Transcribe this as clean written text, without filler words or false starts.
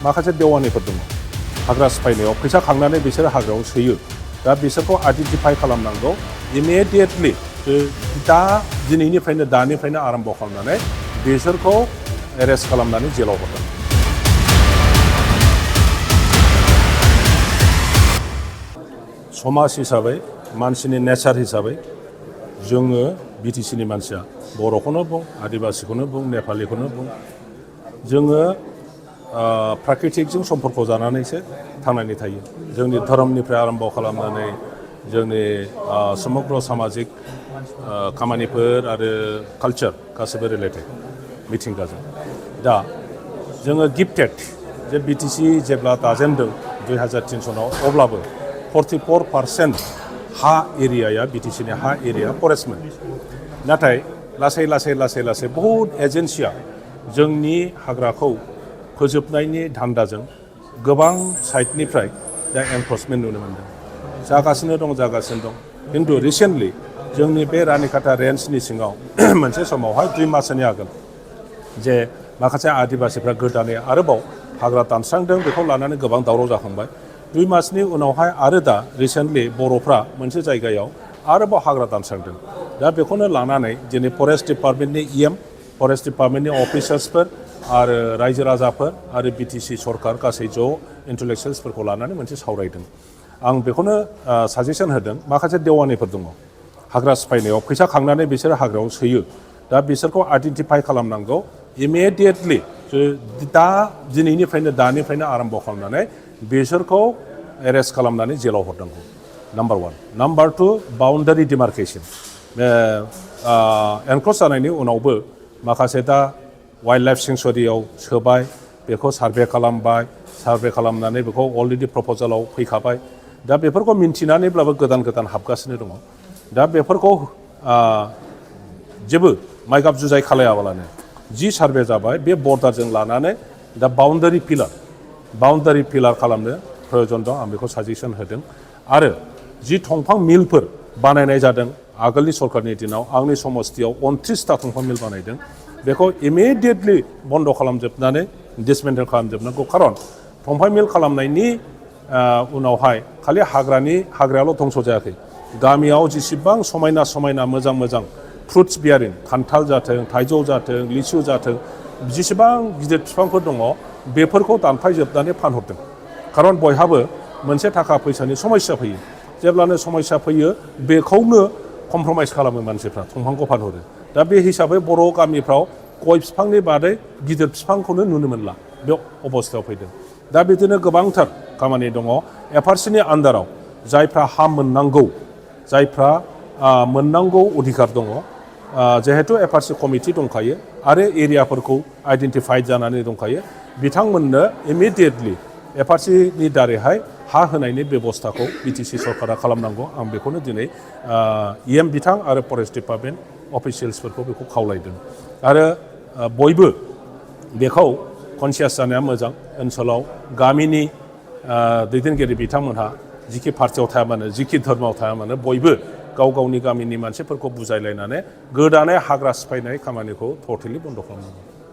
माखासे देवानिफोर दङ हाग्रा सिफायनायाव फैसा खांनानै बिसोर हाग्रायाव सोयो दा बिसोरखौ आइडेन्टिफाइ खालामनांगौ इमिडियेटलि दानिफ्रायनो आरम्भ खालामनानै बिसोरखौ एरेस्ट खालामनानै जेलाव हरदों। समाज हिसाबै मानसिनि नेचार हिसाबै जोङो बिटिसिनि मानसिया बर'खौनो बुं आदिबासिखौनो बुं नेपालिखौनो बुं जोङो प्राकृतिकजों सम्पर्क जानानैसो थांनानै थायो। जोंनि धोरोमनिफ्राय आरम्भ खालामनानै जोंनि समग्र सामाजिक खामानिफोर आरो कालचार गासैबो रिलेटेड मिथिंगाजों। दा जोङो गिफ्टेड जे बिटिसि जेब्ला दाजेनदों 2003 सनाव अब्लाबो 44% हा एरियाया बिटिसिनि हा एरिया फरेस्टमोन। नाथाय लासै बहुद एजेन्सिया जोंनि हाग्राखौ फोजोबनायनि धान्दाजों गोबां साइडनिफ्राय दा एनफर्समेन्ट नुनो मोनदों। जागासिनो दं खिन्थु रिसेन्टलि जोंनि बे रानिखाता रेन्जनि सिङाव मोनसे समावहाय 2 मासनि आगोल जे माखासे आदिबासिफ्रा गोदानै आरोबाव हाग्रा दानस्रांदों बेखौ लानानै गोबां दावराव जाखांबाय। 2 मासनि उनावहाय आरो दा रिसेन्टलि बर'फ्रा मोनसे जायगायाव आरोबाव हाग्रा दानस्रांदों। दा बेखौनो लानानै दिनै फरेस्ट डिपार्टमेन्टनि फरेस्ट डिपार्टमेन्टनि अफिसार्सफोर आरो रायजो राजाफोर आरो बिटिसि सरकार गासै ज' इन्टेलेक्सुयेल्सफोरखौ लानानै मोनसे सावरायदों। आं बेखौनो साजेसन होदों माखासे देवानिफोर दङ हाग्रा सिफायनायाव फैसा खांनानै बिसोर हाग्रायाव सोयो दा बिसोरखौ आइडेन्टिफाइ खालामनांगौ इमिडियेटलि दानिफ्रायनो आरम्भ खालामनानै बिसोरखौ एरेस्ट खालामनानै जेलाव हरनांगौ। नाम्बार 1। नाम्बार 2 बाउन्डारि डिमार्केसन एनक्ल'ज जानायनि उनावबो माखासे दा वाइल्ड लाइफ सेंसुरियाव सोबाय बेखौ सार्भे खालामबाय सार्भे खालामनानै बेखौ अलरेडि प्रप'जालाव फैखाबाय। दा बेफोरखौ मिन्थिनानैब्लाबो गोदान हाबगासिनो दङ। दा बेफोरखौ जेबो माइगाब जुजाय खालायाबालानो जि सार्भे जाबाय बे बर्डारजों लानानै दा बाउन्डारि पिलार खालामनो प्रयजन दं। आं बेखौ साजेसन होदों। आरो जि दंफां मिलफोर बानायनाय जादों आगोलनि सरकारनि दिनाव आंनि समस्तियाव 29टा दंफां मिल बानायदों बेखौ इमिडियेटलि बन्द खालामजोबनानै डिसमेन्टेल खालामजोबनांगौ। खारन दंफां मिल खालामनायनि उनावहाय खालि हाग्रायाल' धंस जायाखै, गामियाव जेसेबां समायना मोजां फ्रुट्स बियारिं खान्थाल जाथों थाइजौ जाथों लिसु जाथों जेसेबां गिदिर बिफांफोर दङ बेफोरखौ दानफायजोबनानै फानहरदों। खारन बयहाबो मोनसे थाखा फैसानि समस्या फैयो। जेब्लानो समस्या फैयो बेखौनो कमप्रमाइस खालामो मानसिफ्रा दंफांखौ फानहरो। दा बे हिसाबै बर' गामिफ्राव गय बिफांनि बादै गिदिर बिफांखौनो नुनो मोनला बे अबस्थायाव फैदों। दा बिदिनो गोबांथार खामानि दङ। एफआरसिनि आन्दाराव जायफ्रा हा मोननांगौ अधिकार दङ जिहेतु एफआरसि कमिटि दंखायो आरो एरियाफोरखौ आइडेन्टिफाइड जानानै दंखायो बिथांमोननो इमिडियेटलि एफआरसिनि दारैहाय हा होनायनि बेबस्थाखौ बिटिसि सरकारा खालामनांगौ। आं बेखौनो दिनै बिथां आरो फरेस्ट डिपार्टमेन्ट अफिसियेल्सफोरखौ बेखौ खावलायदों। आरो बयबो बेखौ कनसियास जानाया मोजां। ओनसोलाव गामिनि दैदेनगिरि बिथांमोनहा जिखि पार्टियाव थाया मानो जिखि धर्मआव थाया मानो बयबो गावनि गामिनि मानसिफोरखौ बुजायलायनानै गोदानै हाग्रा सिफायनाय खामानिखौ टटेलि बन्द खालामनांगौ।